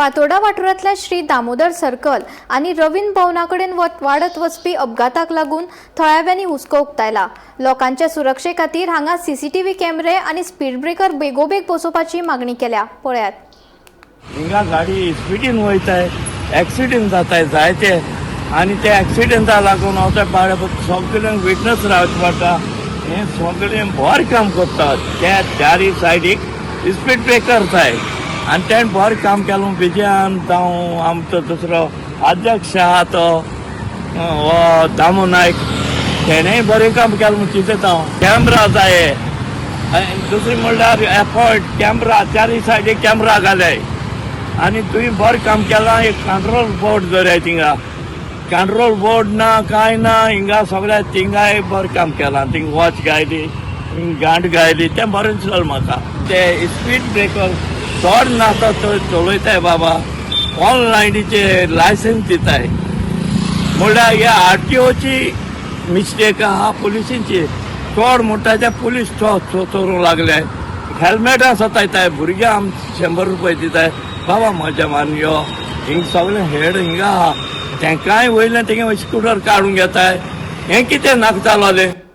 फातोर्डा वाठारांतल्या श्री दामोदर सर्कल आनी रवींद्र भवना कडेन वाडत वचपी अपघाताक लागून थळाव्यांनी हुस्को उक्तायला. लोकांच्या सुरक्षे खातीर हांगा सीसीटीव्ही कॅमेरे आनी स्पीड ब्रेकर बेगोबेग बसोवपाची मागणी केल्या. पळयात. हिंगा गाडी स्पिडीन वयताय, एक्सिडेंट जाताय जायते आनी ते एक्सिडेंटा लागून हांव त्या बाळ सगळ्यांक विटनस रावचें पडटा. हें सगळें बरें काम करता. त्या चारी सायडीक स्पीड ब्रेकर जाय आनी तेणें बरें काम केलें. विजयान जावं, आमचो दुसरो अध्यक्ष आहा तो हो दामू नायक, तेणेय बरें काम केलें म्हूण चिंतता हांव. कॅमरा जाय आनी दुसरी म्हणल्यार एफर्ट कॅमरा, चारी सायडीक कॅमरा घालाय. आनी तुवें बरें काम केलां. एक कंट्रोल बोर्ड दवराय थिंगा. कंट्रोल बोर्ड ना, कांय ना हिंगा सगळ्या. थिंगाय बरें काम केलां. थिंग वॉच घायली, गांठ घायली, तें बरें दिसलें म्हाका. ते स्पीड ब्रेकर चड नासता थंय चलयताय बाबा. ऑनलायनीचे लायसन्स दिताय म्हणल्यार हे आरटीओची मिस्टेक आहा, पुलिसांची चड म्हणटा ते पुलीस चोरूंक लागले. हेल्मेटां सतायताय भुरग्यांक. आम 100 रुपये दिताय बाबा, मजा मारून यो. हिंग सगळें हेड हिंगा आहा, तेंकांय वयल्यान तेंगे स्कुटर काडून घेताय. हें कितें नाका जालोलें.